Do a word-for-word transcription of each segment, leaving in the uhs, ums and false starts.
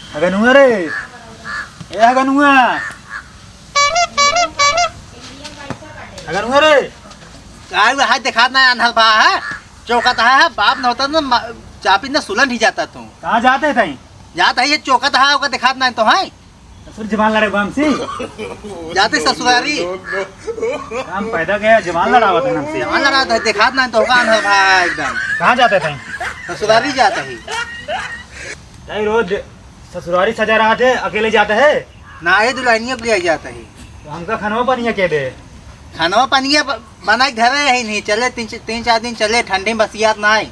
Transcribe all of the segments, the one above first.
हगनुआ रे, ए हगनुआ, हगनुआ रे। का हुआ, हाथ दिखात ना, आन्हर बा है? चौकत है, बाप न होता ना, मा-, चापी ना सुलन ही जाता तू। कहाँ जाते हैं तई? जाता है, ये चौकत है, ओका दिखात ना तो है। ससुर जबान लड़े बा हमसे। जाते ससुरारी। काम पैदा गया, जबान लड़ावत है हमसे। जबान लड़ावत है, दिखात ना तो का आन्हर बा एकदम। कहाँ जाते हैं तई? ससुरारी जाता है। तई रोज ससुरारी सजा रहा थे, अकेले जाता है? ना, ये दुल्हनिया को ले जाता है। तो हमका खनवा पनिया के दे। खनवा पनिया ब-, बना के धरे है नहीं, चले तीन च-, तीन चार दिन चले, ठंडी में बसियात ना आए।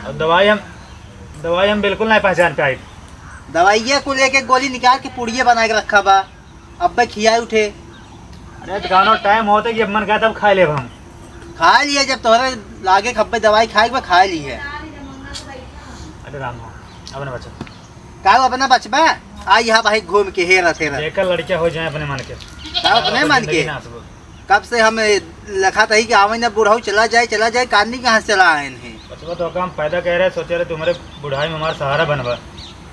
और दवाई हम, दवाई हम बिल्कुल नहीं पहचान पाए। दवाइया को लेके गोली निकाल के पुड़िया बना के रखा बा, अब खियाए उठे। अरे तो गानो टाइम होते कि अब मन कहता अब खा ले हम। खा लिए, जब तोहरे लागे खब्बे दवाई खाए के बा, खा लिए। अरे राम हो, अब ना बचा। का अपना बचबा? आ यहाँ भाई घूम के हेरत हेरत। बेकार लड़कियां हो जाए अपने मन के। का अपने मन के? जिंदगी ना आसबो। कब से हम लखत ही कि आवे ना बुढ़ऊ, चला जाए, चला जाए, कानी कहाँ से चला आए हैं? बचबा तो काम पैदा कह रहे, सोचे रहे तुम्हारे बुढ़ाई में हमारा सहारा बनबा,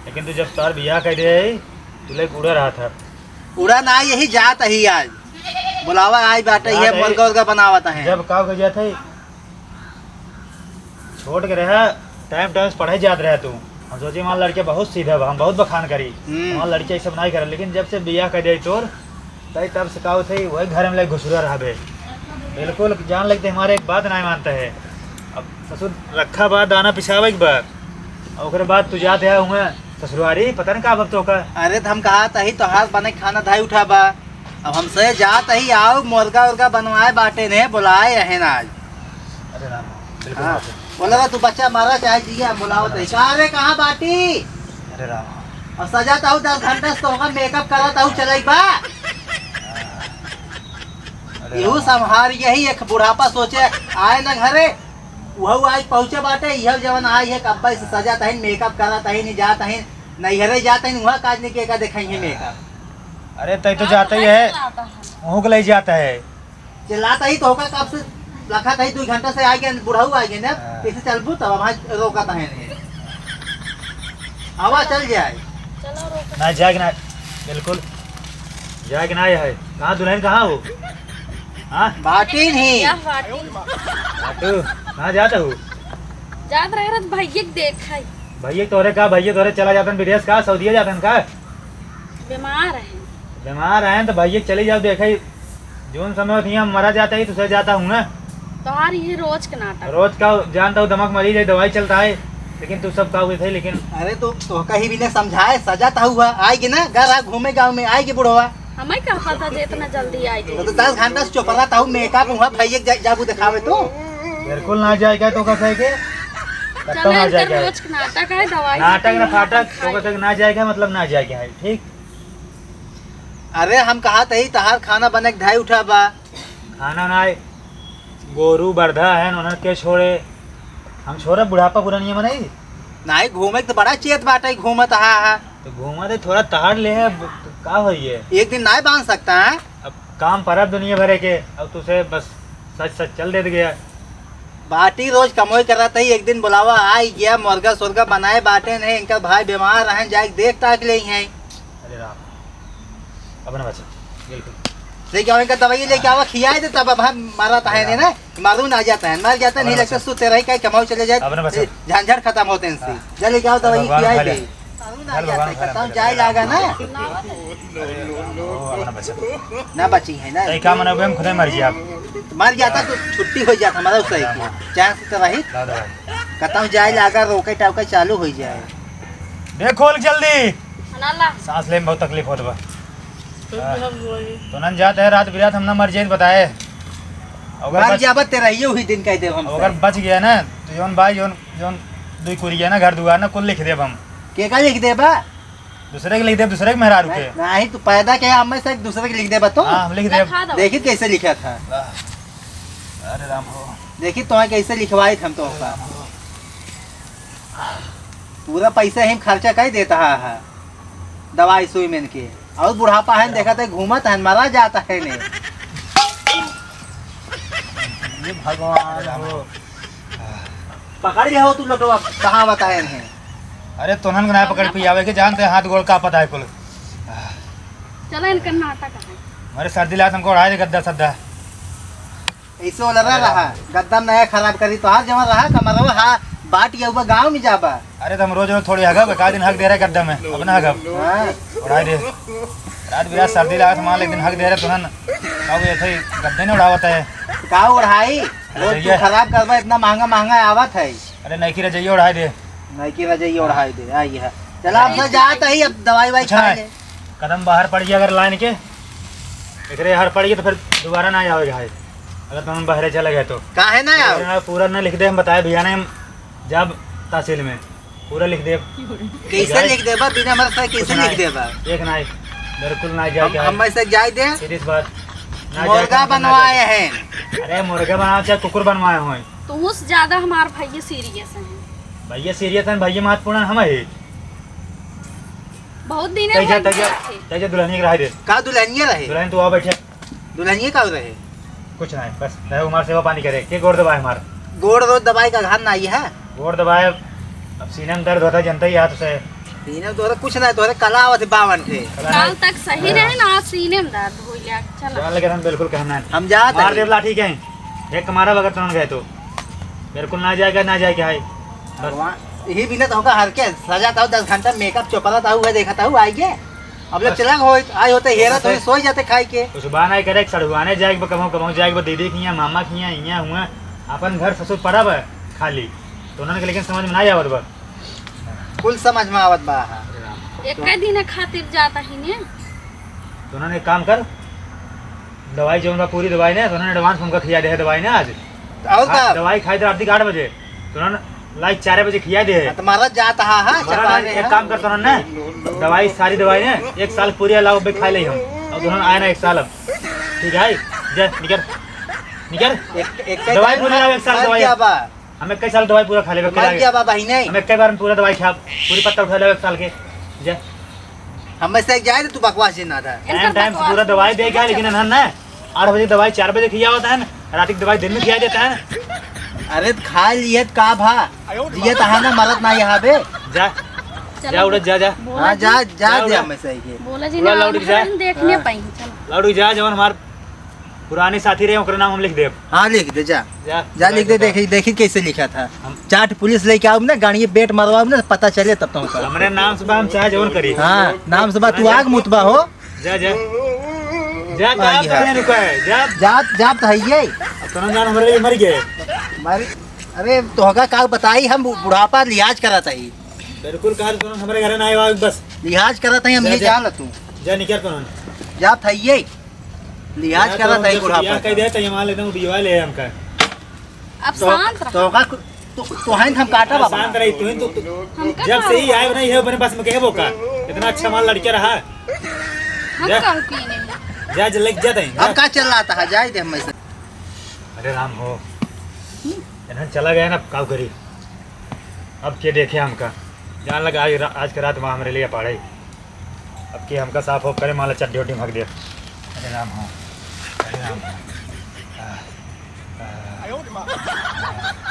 लेकिन तू जब तार बियाह कर दे है, तू लेके उड़ा रहा था। उड़ा ना, यही जात ही आज। बुलावा आई बाटे, जात है, मुर्गा उर्गा बनावत है। जब का हो जात है, छोट के रहे, टाइम टाइम से पढ़े जात रहे तू। हम सोचे हमार लड़के बहुत सीधा बा, हम बहुत बखान करी। हम्म। हमार लड़के ये सब नहीं करे, लेकिन जब से बियाह कर दिया तोर, तई तब से का होत है, वही घर में ले घुसुरा रहबे। बिल्कुल जान लगते हमारे एक बात नहीं मानता है। अब ससुर रखा बा, दाना पिसावे के बा, और ओकरे बाद तू जात है हुए ससुरारी, पता नहीं का अब तो का। अरे तो हम कहा तही तोहार बने खाना धाई उठा बा। अब हमसे जात ही, आओ मुर्गा उर्गा बनवाए बाटे ने, बुलाए है ना आज। अरे राम, बिल्कुल हाँ। बात है। बोला बा, तू बच्चा मारा चाहे जिया, बुलाओ तो। का रे, कहाँ बाटी? अरे राम। और सजा ताऊ दस घंटा से तोहका मेकअप करा ताऊ चलाई बा। अरे इहू राम। संभार यही एक बुढ़ापा सोचे आए ना घरे, वहू आज पहुँचे बाटे, यह जवन आई है कब्बा से सजा तहिन, मेकअप करा तहिन, जा तहिन, नैहरे जा तहिन, वहाँ काज नहीं के का देखाई है मेकअप। अरे तय तो जाते ही है, वहू के ले जाता है। चिल्लाता ही तो होगा कब से, लखा था ही दो घंटा से आगे, बुढ़ऊ आगे ना, हाँ। कैसे चलबू तब वहाँ रोका था है नहीं। आवा चल जाए। चलो रोका। ना जाए कि ना, बिल्कुल जाए कि ना है। कहाँ दुल्हन कहाँ हो? हाँ? बाटी नहीं। क्या बाटी? बाटू, कहाँ जाता हो? जात रहे रत भैया के देखाई। भैया तोरे का, भैया तोरे चला जातन विदेश का, सऊदिया जातन का? बीमार है। बीमार है तो भैया चली जाओ, देखाई। जौन समय होती है, हम मरा जाता ही, तुझसे जाता हूँ ना। तोहार ये रोज के नाटक। रोज का जानता हूँ, दिमाग मरी जाए, दवाई चलता है, लेकिन तू सब का हुए थे, लेकिन अरे तो, तो कहीं भी ने समझाए, सजा था हुआ, आएगी ना, घर आ घूमे गाँव में, आएगी बुढ़वा। हमें का पता जे इतना जल्दी आएगी। तो, तो दस घंटा से चुप रहा था, मेकअप हुआ, भाई एक जा, जाबू दिखावे तू। बिल्कुल ना जाएगा तो कैसे के? कब चलो, तो ना इनका जाएगा? रोज के नाटक है, दवाई नाटक ना खाती है, फाटक, खाई। तो कैसे ना जाएगा, मतलब ना जाएगा है, ठीक? अरे हम कहा तही तहार खाना बने के धाई उठा बा। खाना नाई, गोरू बरधा है, उन्हन के छोड़े, हम छोड़े बुढ़ापा पुरानिया में नहीं। नाई घूमे के तो बड़ा चेत बाटे, घूमत हा, हा। तो घूमत है, थोड़ा तार ले है, अब का होई है? एक दिन नाई बांध सकता है। अब काम परब दुनिया भरे के, अब तुझसे बस सच सच चल देत गया। बाटी रोज कमोई करत ही, एक दिन बुलावा आई गया, मुर्गा सुर्गा बनाए बाटे नहीं, इनका भाई बीमार रहन, जाए देख ताक ले हैं। अरे राम, अपना बच्चा, बिल्कुल। लेके आओ इनका दवाई, लेके आओ, खियाए दे, तब अब हम मरत है नहीं ना, मालूम ना जाता है, मर जाता नहीं, लगता सुते रही, कहीं कमाओ चले जाए, अपना बच्चा। झंझट खत्म होते हैं इनसे। हाँ। जा लेके आओ दवाई, भगवान खियाए खा ले। दे। मालूम ना भगवान जाता है, खा ले, खत्म जाए लागा ना। ओ, अपना बच्चा। ना बची है ना। तई का मनबे, हम खुदे मर जाब। मर जाता तो छुट्टी हो जाता हमारा, उससे हाँ। चांस तो रही। ला दवाई। कतौ जाए लागा, रोके टाके चालू हो जाए। देख खोल जल्दी। ना ला। सांस ले में बहुत तकलीफ होत बा। तो हाँ। भी हम वही। तो नन जात है रात बिरात हम ना मर जाए बताए। अगर मर बच, जाबत ते रहिए वही दिन कह देब हम अगर से। बच गया ना तो जौन भाई जौन जौन दुई कुरिया ना घर दुआर ना कुल लिख देब हम। के का लिख देबा? दूसरे के लिख देब, दूसरे के मेहरारू के। नहीं, नहीं, तू पैदा के हमें से एक दूसरे के लिख देबा तो। हाँ, हम लिख देब। लिखा दो। देखी कैसे लिखा था। अरे राम हो। देखी तो कैसे लिखवाई हम तो का। पूरा पैसा ही खर्चा कर देता है, है। दवाई सुई में के। और बुढ़ापा है, देखा तो घूमत है, मरा जाता है ने। ये भगवान हो। पकड़ ले हो तू लोटवा, कहाँ बताए हैं? अरे तोहन के ना पकड़ पियावे के, जानते हाथ गोड़ कांपत है कुल। चला इनका नाटक है। अरे सर्दी लागत हमको, ओढ़ाए दे गद्दा सद्दा। ऐसे ओलरा रहा, गद्दा में नया खराब करी, तोहार जमा रहा, कमरवा हा, बाट के ऊपर गाँव में जाबा। अरे तो हम रोज रोज थोड़ी हगब, का दिन हग दे रहे गद्दा में, अब ना हगब। हाँ। ओढ़ाए दे। रात बिरात सर्दी लागत मान, एक दिन हग दे रहे तोहन। का ये थे गद्दे नहीं उड़ावत है। का ओढ़ाई? रोज तू रजइया। खराब करबा, इतना महंगा महंगा आवत है। अरे नइकी रजइया ओढ़ाए दे। नइकी रजइया ओढ़ाए दे, आई है। चला, अब अरे तो जात है, अब दवाई वाई कुछ खा ना ले। कदम बाहर पड़ गया अगर लाइन के, एकरे हर पड़ गया तो फिर दोबारा ना आवे घाय। अगर तुम बाहरे चले गए तो। काहे ना आवे? पूरा ना लिख दे, हम बताए भैया ने, हम जब तहसील में पूरा लिख दे। कैसे लिख देबा? बिना हमारे साथ कैसे लिख देबा? एक ना, बिल्कुल ना जाए हम, क्या है? हम ऐसे जाए दे। सीधी सी बात। ना जाए मुर्गा तो हम ना बनवाए जाए। हैं। अरे मुर्गा बनाओ चाहे कुकुर बनवाए हो। तो उससे ज्यादा हमार भैया सीरियस हैं। भैया सीरियस हैं, भैया महत्वपूर्ण हम है। बहुत दिन है तैजा, वो तैजा, थे। तैजा दुल्हनिया के रहे दे। का दुल्हनिया रहे? दुल्हन तू आ बैठे। दुल्हनिया का रहे? कुछ ना है, बस रहे हमार सेवा पानी करे, के गोड़ दबाए हमार। गोड़ रोज दबाए का घर ना आई है। गोड़ दबाए, अब सीने में दर्द होता है, जनता ही हाथ से। सीने में तोहरे कुछ ना है, तोहरे कला आवत है बावन के। कला काल नहीं। तक सही हाँ। रहे ना, आज सीने में दर्द हो गया। चला। जान लगे हम बिल्कुल कहना है। हम जात मार है। देव लाठी के, एक मारा बगैर तुरंत गए तो। बिल्कुल ना जाएगा, ना जाएगा है। बस। भगवान, यही बिना तो होगा हर के सजा था, दस घंटा मेकअप चोपड़ा था, हुआ देखा था, आई के। अब लोग बस। चला हो, आए होते हेरा तो बस। सोई जाते खाई के। कुछ बहाना ही करे, सड़ुआने जाए के बा, कमाओ, कमाओ जाए के बा, दीदी की यहाँ, मामा की यहाँ, यहाँ हुआ, अपन घर ससुर पड़ा बा खाली। तो उन्होंने के लेकिन समझ में ना आवत बा। कुल समझ में आवत बा। एक दिन खातिर जाता ही ने। तो उन्होंने एक काम कर, दवाई जौन बा पूरी दवाई ने, तो उन्होंने एडवांस हमका खिया दे है दवाई ने आज। और हाँ, का? दवाई खाई तो रात के आठ बजे, तो उन्होंने लाई चार बजे खिया दे है। हाँ, तुम्हारा जात हा, हा, तुम्हारा चपा ना, रहे एक हा। काम कर तो उन्होंने, दवाई सारी दवाई ने, एक साल पूरी अलाव बे खा ले हम। अब तो उन्होंने आए ना एक साल अब। ठीक है, जा, निकर, निकर। एक, एक दवाई टाइम पूरी अलाव एक साल मर दवाई। गया बा। हम एक साल दवाई पूरा खा लेबे, मर गया बा, बहिने। हम एक बार में पूरा दवाई खा, पूरी पत्ता उठा लेबे एक साल के। जा। हम में से एक जाए तो तू बकवास जी ना था। टाइम टाइम से पूरा दवाई दे गया, लेकिन इन्हन ना आठ बजे दवाई चार बजे खिया होता है ना, रात की दवाई दिन में खिया देता है ना। अरे तो खा लिए तो का भा, जिए तो है ना, मरत ना यहाँ बे। जा, चलो। जा उड़त जा, जा। बोला हाँ, जी। जा, जा जा दे उड़ा। हमें सही के। बोला जी बोला ना, लाउड जा। हम देखने हाँ। पाई, चलो। लाउड जा, जवन हमार पुराने साथी रहे, ओकरे नाम हम लिख देब। हाँ, लिख दे, जा। जा। जा, लिख दे, देखी, देखी कैसे लिखा था। हम चाट पुलिस लेके आओ ना, गाड़ी बेट मरवाओ ना, पता चले तब तो होता। हमरे नाम से बा, हम चाहे जवन करी। हाँ, नाम से बा, तू आग मुतबा हो। जा, जा। जा, हाँ, का ये करने है। रुका है? जा। जा, जा, तो है ये। अब तो ना जान हमरे लिए मर गए। मर, अरे, तोहका का बताई, हम बु-, बुढ़ापा लिहाज करत हई। बिल्कुल, कहा तो हमरे घरे ना आए, बस। लिहाज करत हई, हम जा, ये जा। जान तू। जा, निकल तो ना। जा, था ये। लिहाज करत हई बुढ़ापा कह दे, तो ये मान लेते हैं, उड़िया ले हमका। अब तो, शांत रहा। तो का, तो, तो हैं हम काटा बाबा। शांत रही, तू ही तो, तो हम का जब से ही कहा? आए नहीं है, अपने पास में कहे वो का? इतना अच्छा माल लड़के रहा। हम जा। कहू कि नहीं? जा, जा, लेके जा तहीं, जा। अब का चल रहा था? जाए दे हम ऐसे। अरे राम हो। हम्म। इन्हन चला गया ना, अब का करी? अब के देखे हमका? जान लगा, आज रा-, आज के रात वहाँ हमरे लिए पड़े। अब के हमका साफ हो करे, माला चड्डी उड्डी भाग दे। अरे राम हो, अरे राम हो। आ, आ,